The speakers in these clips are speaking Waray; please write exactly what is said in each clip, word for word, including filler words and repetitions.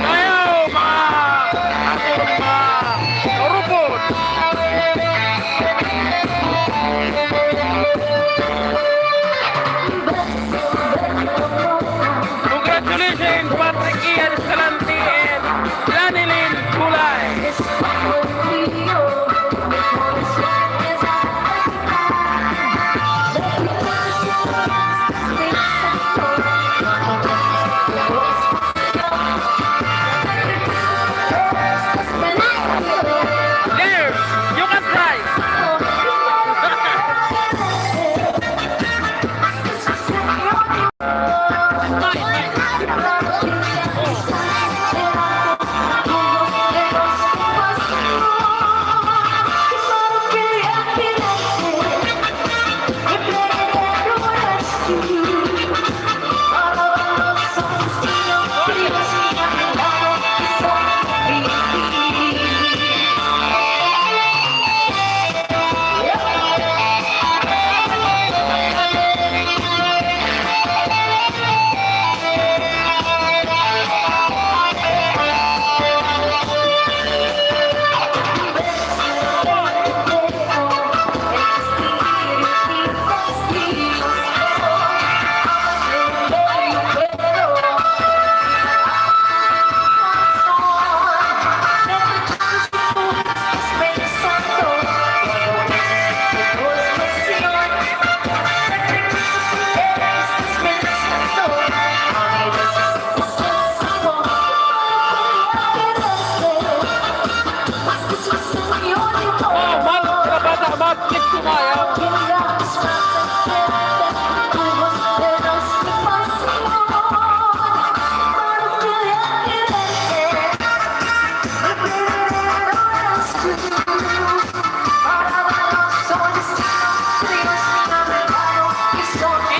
Ayaw, mga, mga urupod. Congratulations, Patrick Ian Escalante and Lanilyn Bulay. There, you can try. Oh, Mark, kabata, Mark, please, kumayaw.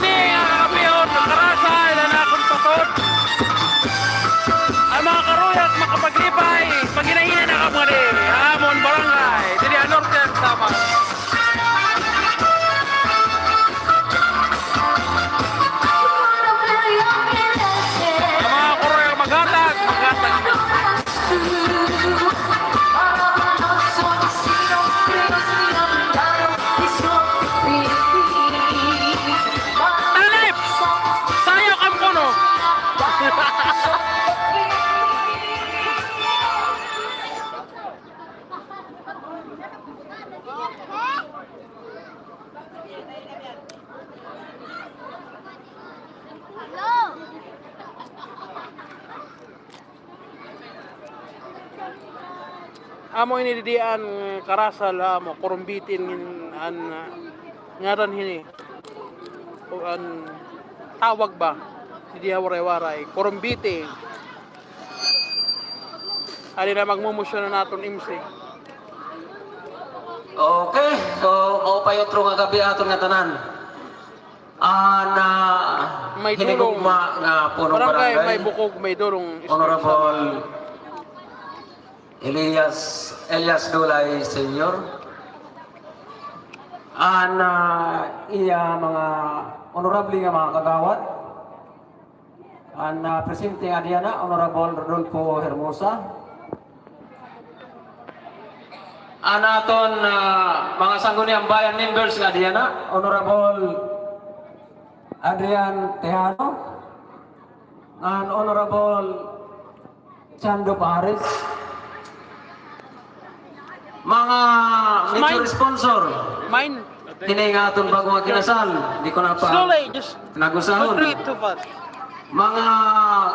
Ini an kapihon nga karasal han akon patod. An mga karuyag makapaglipay, paghinahinay na kamo diri ha amon barangay, diri ha Northern Samar. An mga karuyag maghatag, maghatag. Talib! Sayaw kan puno! Amo ini didi an karasal, amo, kurumbiti an, ah, ngaran hini. O an tawag ba? Didi ha Waray-Waray, kurumbiti. Adi na magmumosyon an aton M C. Okay, so, maupay utro nga gab-i ha aton ngatanan. An, ah, may dulong hinigugma nga punong barangay, barangay, may bukog, may dulong, Honorable Elias, Elias Dulay Senior. An, ah, iya mga honorable nga mga kagawad, an, ah, presente nga diyan na, Honorable Rodolfo Hermosa. An aton, ah, mga Sangguniang Bayan members nga diyan na, Honorable Adrian Tejano, an Honorable Chando Pares. Mga major sponsor, hini nga aton bag-o nga kinasal, di ko na pa nag-usahon. Mga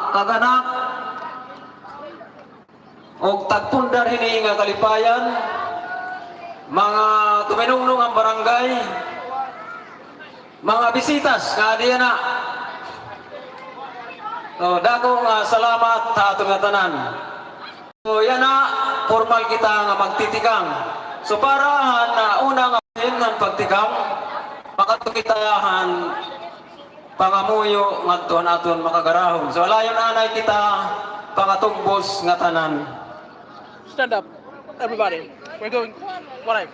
kag-anak og tagpundar hini nga kalipayan, mga tuminungnong han barangay, mga bisitas nga diyan na. So, dako nga salamat ha aton ngatanan. So, yana, pormal kita nga magtitikang. So, para han, ah, una nga bahin han pagtikang, makadto kita han pangamuyo ngadto han aton makagarahom. So, alayon anay kita, pangatugbos ngatanan. Stand up, everybody. We're going live.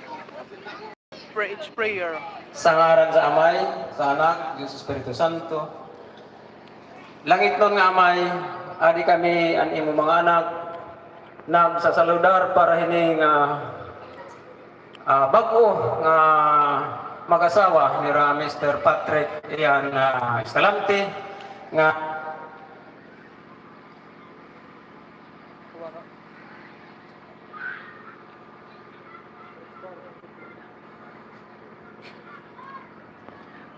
Pray, it's prayer. Sa ngaran sa Amay, sa Anak, ug sa Espiritu Santo. Langitnon nga Amay, adi kami an imo mga anak, nagsasaludar para hini nga, ah, bag-o nga mag-asawa nira Mister Patrick Ian, ah, Escalante, nga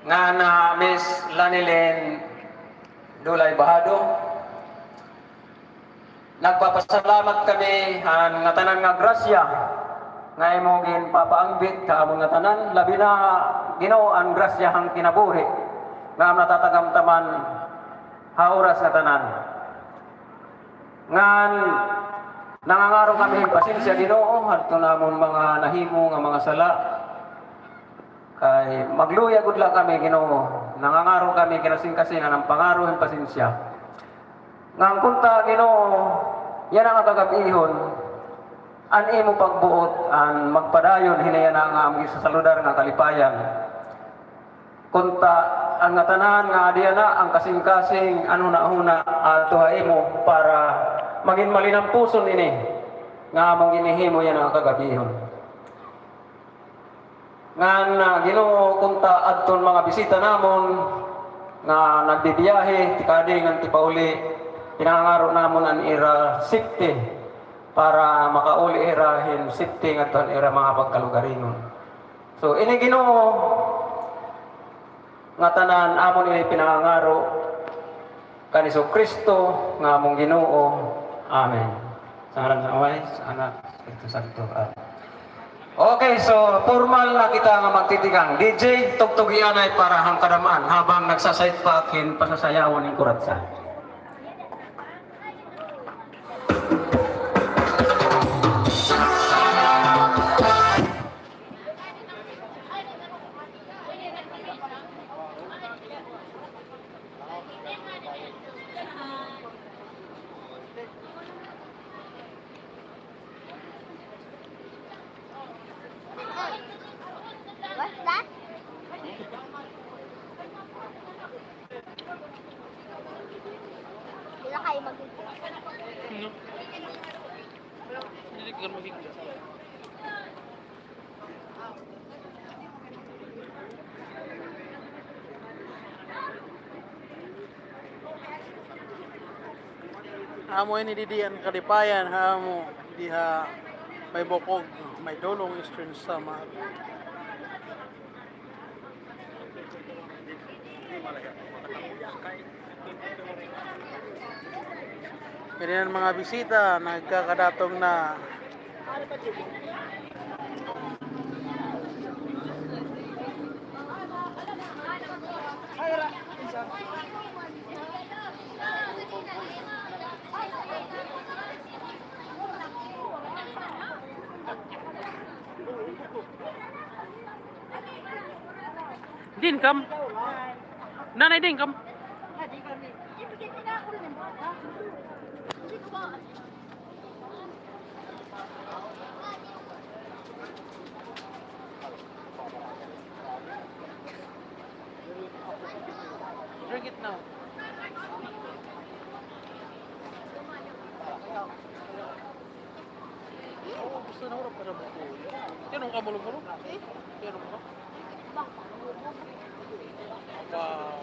ngan, ah, Miss Lanilyn Dulay Bahado. Nagpapasalamat kami han ngatanan nga grasya nga imo ginpapaangbit ha amon ngatanan, labi na, Ginoo, an grasya han kinabuhi nga amon natatagamtaman ha oras ngatanan. Ngan nangangaro kami hin pasensya, Ginoo, hadton amon mga nahimo nga mga sala. Kay magluya gud la kami, Ginoo. Nangangaro kami kinasingkasing han pangaro hin pasensya. Ngan kunta, Ginoo, yana nga kagab-ihon, an imo pagbuot an magpadayon hini yana nga amon ginsasaludar nga kalipayan. Kunta an ngatanan nga adi yana, an kasingkasing, an hunahuna, adto ha imo para magin malinampuson ini nga amon ginhihimo yana nga kagab-ihon. Ngan, ah, Ginoo, kunta adton mga bisita namon nga nagbibiyahe, tikadi ngan tipauli, pinangangaro namon an ira safety para makauli hira hin safety ngadto han ira mga pagkalugaringon. So, ini, Ginoo, ngatanan amon ini pinangangaro kan Jesucristo nga amon Ginoo. Amen. Sa ngaran sa Amay, sa Anak, sa Espiritu Santo. Amen. Okay, so pormal na kita nga magtitikang. D J, tugtugi anay para han kadam-an habang nagsasayt pa ak hin pasasayawon hin kuratsa. What's that? Diri kayo mag-, no. Diri ka mag-, Amo ini didi an kalipayan ha amo diha may bukog, may dulong Eastern Samar. Kini an mga bisita, nagkakadatong na. Din kam. Nanay, din kam. Gitna. Oo, gusto na ako para buko. Yan ang kamulo-mulo. Yan ang kamulo. Wow.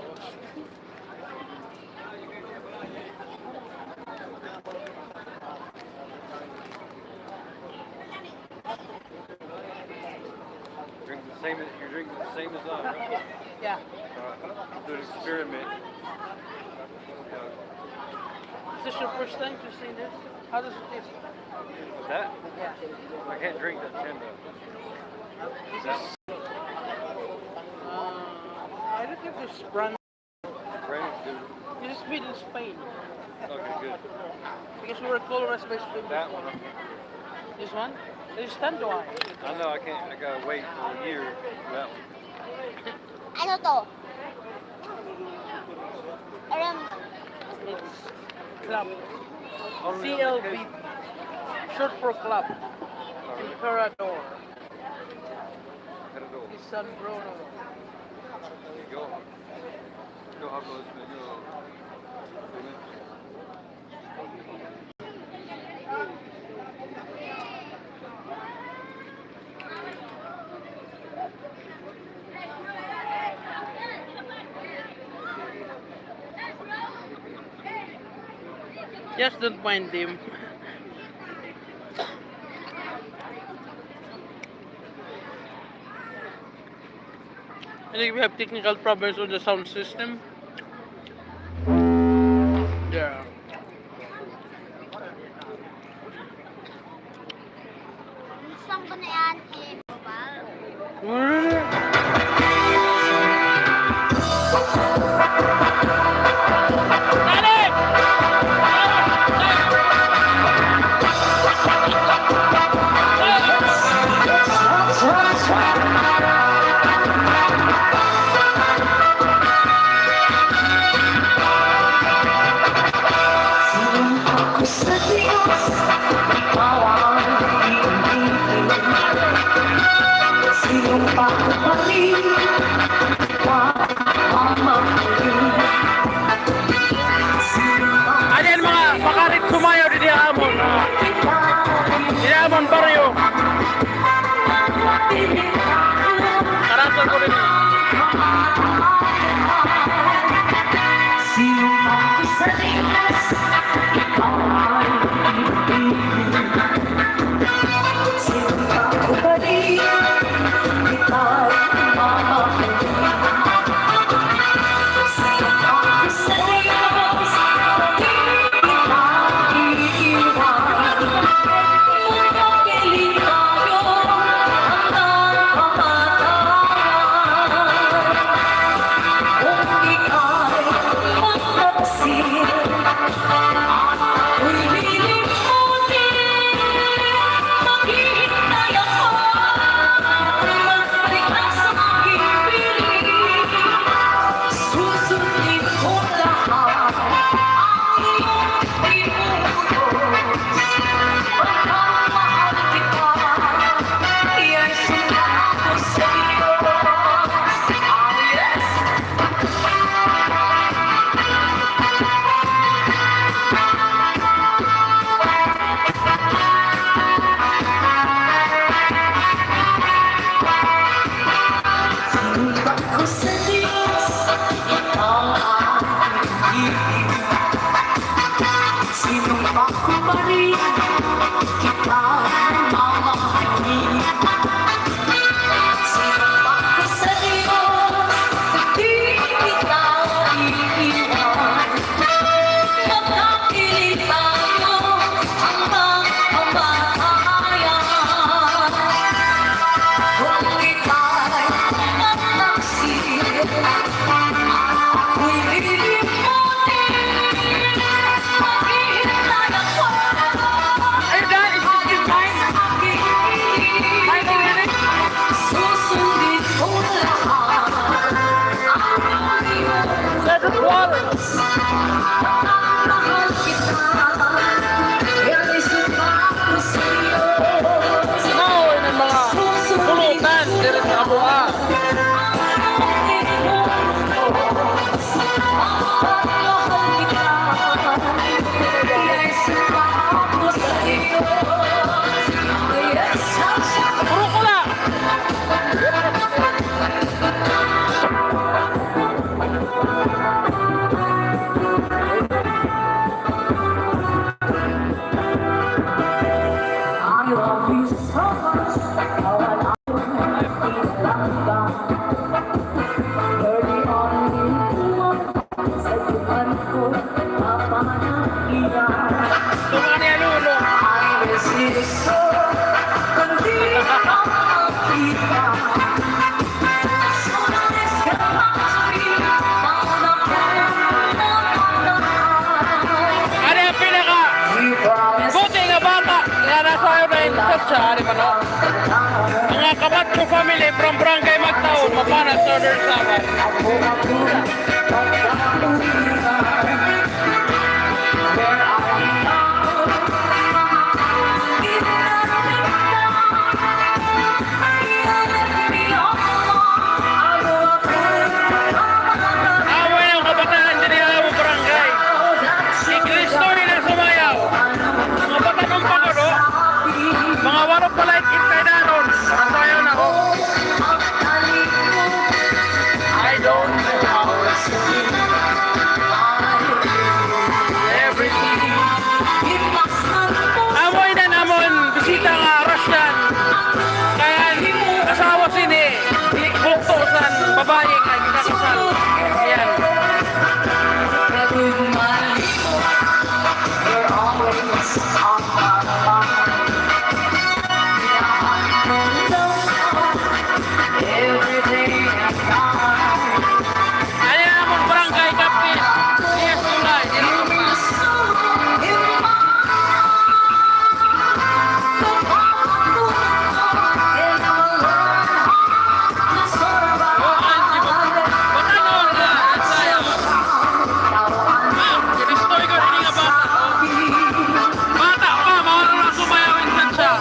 Drink the same, you're drinking the same as I, right? Yeah. Uh, do an experiment. Is this your first time to see this? How does it taste? That? Yeah. I can't drink that tin, though. This is, uh, I don't think this brand Brand is good. This is made in Spain. Okay, good. Because we were colonized by Spain before. That one. This one? This is Tanduay. I know, I can't, I gotta wait a year for that one. Ano to? Alam. It's club. Only C L V. Short for club. Emperador. Emperador. It's San Bruno. There you go. Just don't mind him. I think we have technical problems with the sound system. Yeah. Saan ko na yan? Ayan, mga pakarit sumayaw didi ha amon. Didi ha amon baryo. Karason ko didi. Mao ini an mga pulutan diri sa Aboa. Sa ari man, o. Mga Camacho family from Barangay Magtaon, Mapanas, Northern Samar. Amo ini an kabataan diri ha amon barangay. Si Kristo ini nasumayaw. Mga bata-on pa gud, o. Mga walo pa la it edad, o. Nakasayaw na, o. I don't know how to sing. I do everything. Amo ini an amon bisita nga Russian. Kay an asawa sini, bugto san babaye nga ginakasal. Ayan. Ayan an amon barangay captain. Yes, July. Bata pa, marunong na sumayaw in cha-cha.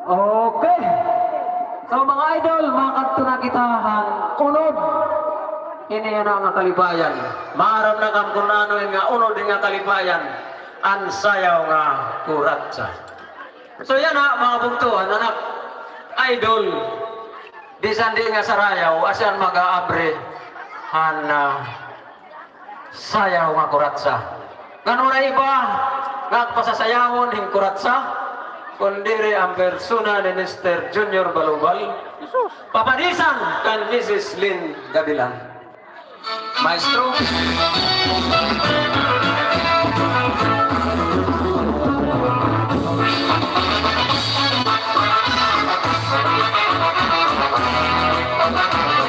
Okay. So, mga idol, makadto na kita han unod. Ini yana nga kalipayan. Maaram na kam kun ano ini nga unod nga kalipayan. An sayaw nga kuratsa. So, yana, mga bugto, han anak, idol, bisan di nga sarayaw, asya an mag-aabri han, ah, sayaw nga kuratsa. Ngan waray iba nga pasasayawon hin kuratsa, kun diri an persona ni Mister Junior Balubal, papadisan kan Missus Lynn Gabilan. Maestro.